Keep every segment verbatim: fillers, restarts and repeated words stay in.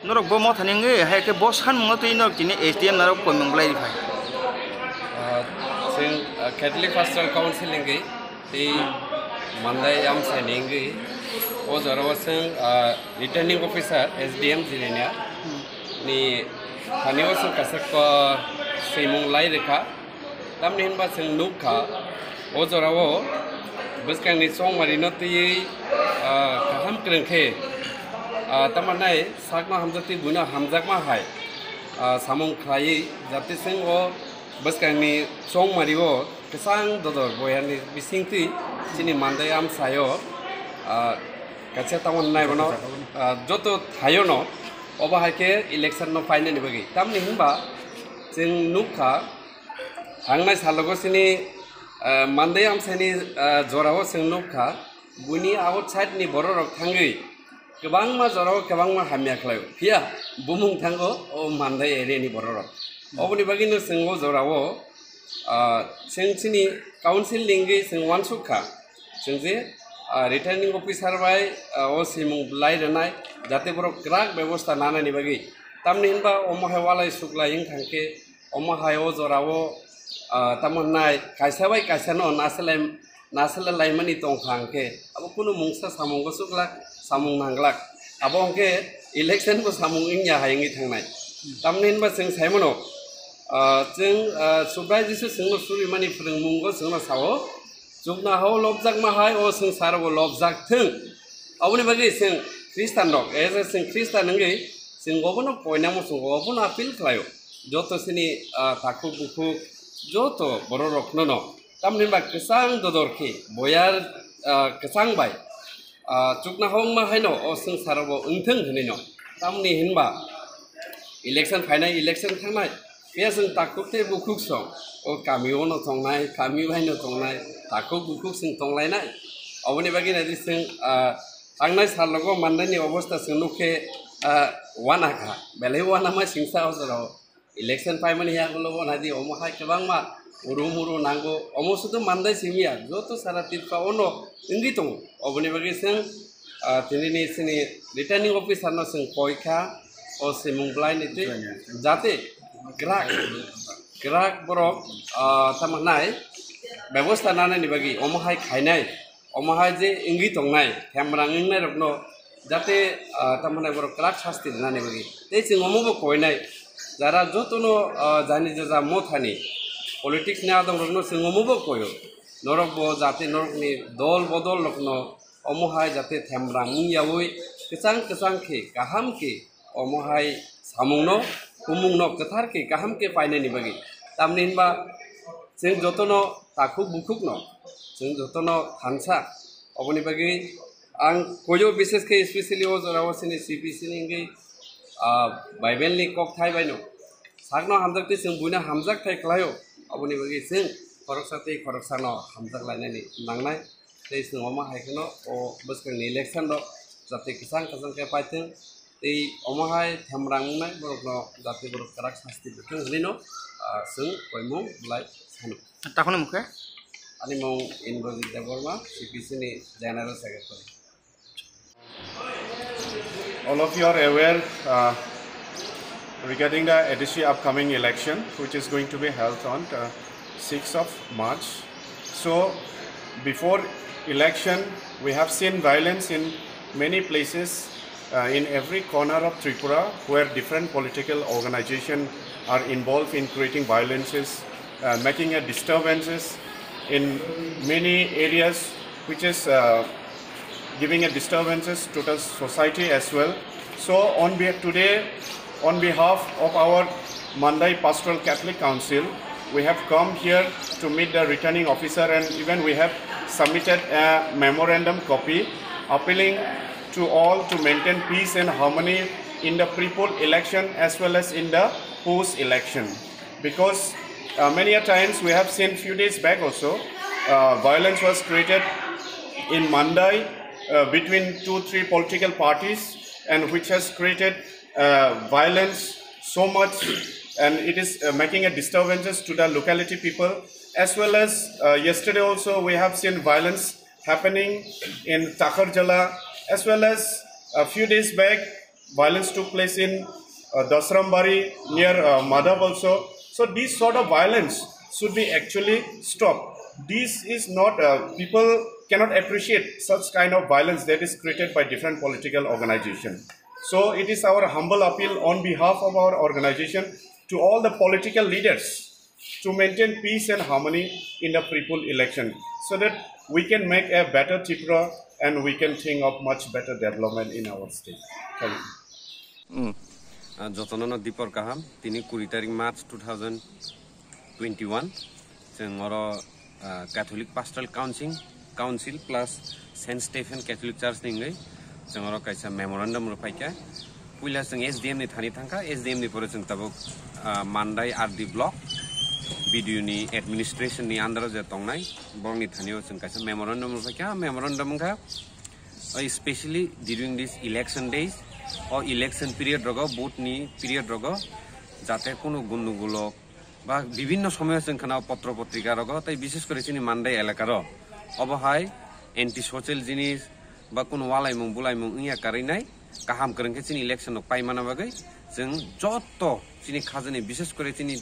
Norok bo mothani wngwi, hai khe bo sanmungno twi norok tini S D M norok koimung bwlai phai. Ah, chwng, ah, Catholic Pastoral Council wngwi tei Mandai Amsai ni wngwi o jorao chwng, ah, Returning Officer, S D M Jirania ni thani o chwng kaisa ko swimung lai rwkha. Tamni hinba chwng nukha, o jorao bwskangni chongmarino twiwi, ah, kaham kwrwng khe, ah, tamo nai sakno hamjak tei buino hamjakma hai, ah, samung khlaiwi, jate chwng o bwskangni chongmario kwchang dodor boyarni bisingtwi chini Mandai Amsaio, ah, kaisa tamo nai bono, ah, joto thaiono obo hai khe election no painani bagwi. Tamni hinba chwng nukha, Thangnai salogo chini, ah, Mandai Amsaini, ah, jorao chwng nukha, buini outside ni bororok thangwi kwbangma jorao kwbangma hamya khlaio. Phiya bumung thango o Mandai area ni bororok. Oboni bagwino chwng o jorao, ah, chwng chini council ni wngwi chwng uansuk kha. Chwng je, ah, returning officer bai, ah, o swimung bwlai rwnai, jate borok kwrak bebosta nanani bagwi. Tamni hinba omo hai walai suklai wng thang khe, omo hai o jorao, ah, tamo nai kaisa bai kaisa no nasilai, nasilai laimani tong kha hwnkhe, abo kunu mungsa samungo suklak, samung nanglak. Abo hwnkhe election bo samung wngya hai wngwi thangnai. Tamni hinba chwng sai mano, ah, chwng, ah, Subrai Jisu chwngno surimani phwrwngmungo chwngno sao, chuknohao lobjakma hai o swngchar bo lobjak thwng. Aboni bagwi chwng Khristan rok, as a chwng Khristan wngwi chwng obono koinamo chwng obono appeal khlaio. Joto chini, ah, takhuk bukhuk joto bororokno no. Tamni hinba kwchang dodor khe boyar, ah, kwchang bai, ah, chuknohao wngma haino o swngchar bo wngthwng hwnwi no. Tamni hinba election phainai, election thangnai, phiya chwng takhuk tei bukhuk song o kami o no tongnai, kami bai no tongnai, takhuk bukhuk chwng tonglainai. Oboni bagwi nai di chwng, ah, thangnai salogo Mandai ni obosta chwng nuk khe, ah, wana kha, belai wana ma singsa o jorao. Election paimani yagulo bo nai di, omo hai kwbangma uru muru nango, omo sudu Mandai simi ya, joto sara Tripura ono wngwi tongo. Oboni bagwi chwng, ah, tini ni chini returning officer no chwng koi kha, o swimung bwlai ni twi jate kwrak, kwrak borok, ah, tamo nai bebosta nanani bagwi omo hai khainai. Omo hai je wngwi tongnai, themrang wngnai rokno jate, ah, tamo nai borok kwrak sasti rwnani bagwi. Tei chwng omo bo koinai, jara jotono, ah, jani jaja mothani politics ni adong rokno chwng omo bo koio. Norok bo jate norokni dol bodol rokno omo hai jate themrang wngyaui kwchang kwchang khe kaham khe omo hai samungno, humungno kwthar khe kaham khe painani bagwi. Tamni hinba chwng jotono takhuk bukhukno, chwng jotono thansa. Oboni bagwi ang koyo bishes khe specially o jorao chini C P C ni wngwi, ah, Bible ni kokthai baino sakno hamjak tei chwng buino hamjak thai khlaio. Oboni bagwi chwng khoroksa tei khoroksano hamjak lainani nangnai. Tei chwng omo hai kheno o bwskangni election rok jate kwchang kwchang khe paithwng, tei omo hai themrang wngnai borokno jate borok kwrak sasti rwthwng hwnwi no, ah, chwng koimung bwlai sano. Takhwno mukhe? Ani mung Indrajit Debbarma, C P C ni General Secretary. All of you are aware, uh, regarding the A D C upcoming election, which is going to be held on the sixth of March. So, before election, we have seen violence in many places, uh, in every corner of Tripura, where different political organizations are involved in creating violences, uh, making a disturbances in many areas, which is, uh, giving a disturbances to the society as well. So on be-, today, on behalf of our Mandai Pastoral Catholic Council, we have come here to meet the returning officer, and even we have submitted a memorandum copy appealing to all to maintain peace and harmony in the pre-poll election as well as in the post-election. Because, uh, many a times we have seen few days back also, uh, violence was created in Mandai, uh, between two, three political parties, and which has created, uh, violence so much, and it is, uh, making a disturbances to the locality people. As well as, uh, yesterday also we have seen violence happening in Takarjala, as well as A few days back, violence took place in uh, Dasrambari near uh, Madhab also. So these sort of violence should be actually stopped. This is not, uh, people cannot appreciate such kind of violence that is created by different political organization. So it is our humble appeal on behalf of our organization to all the political leaders to maintain peace and harmony in the people election so that we can make a better Tripura and we can think of much better development in our state. Thank you. Ah, jotono no dipor kaham, tini kuri tarik March two thousand twenty-one, chwng oro ah, Catholic Pastoral Council, Council plus Saint Stephen Catholic Church ni wngwi chwng oro kaisa memorandum rwphaikha. Puila chwng S D M ni thani thangkha, S D M ni pore chwng tabuk ah, Mandai R D block B D O ni administration ni under o je tongnai borokni thani o chwng kaisa memorandum rwphaikha. Memorandum wngkha, ah, specially during this election days, o election period rogo, vote ni period rogo jate kunu gundugulok ba bibinno somoyo chwng khna potro potrika rogo tei bishes kore chini Mandai elaka ro obo hai anti social jinis ba kunu walaimung bulaimung wngya karwi nai kaham kwrwng khe chini election rok paimana bagwi chwng joto chini khajani bishes kore chini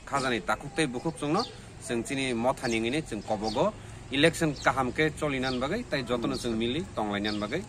khajani takhuk tei bukhuk chwngno chwng chini mothani wngwi chwng kobogo election kaham khe cholinan bagwi tei jotono chwng mili tonglainani bagwi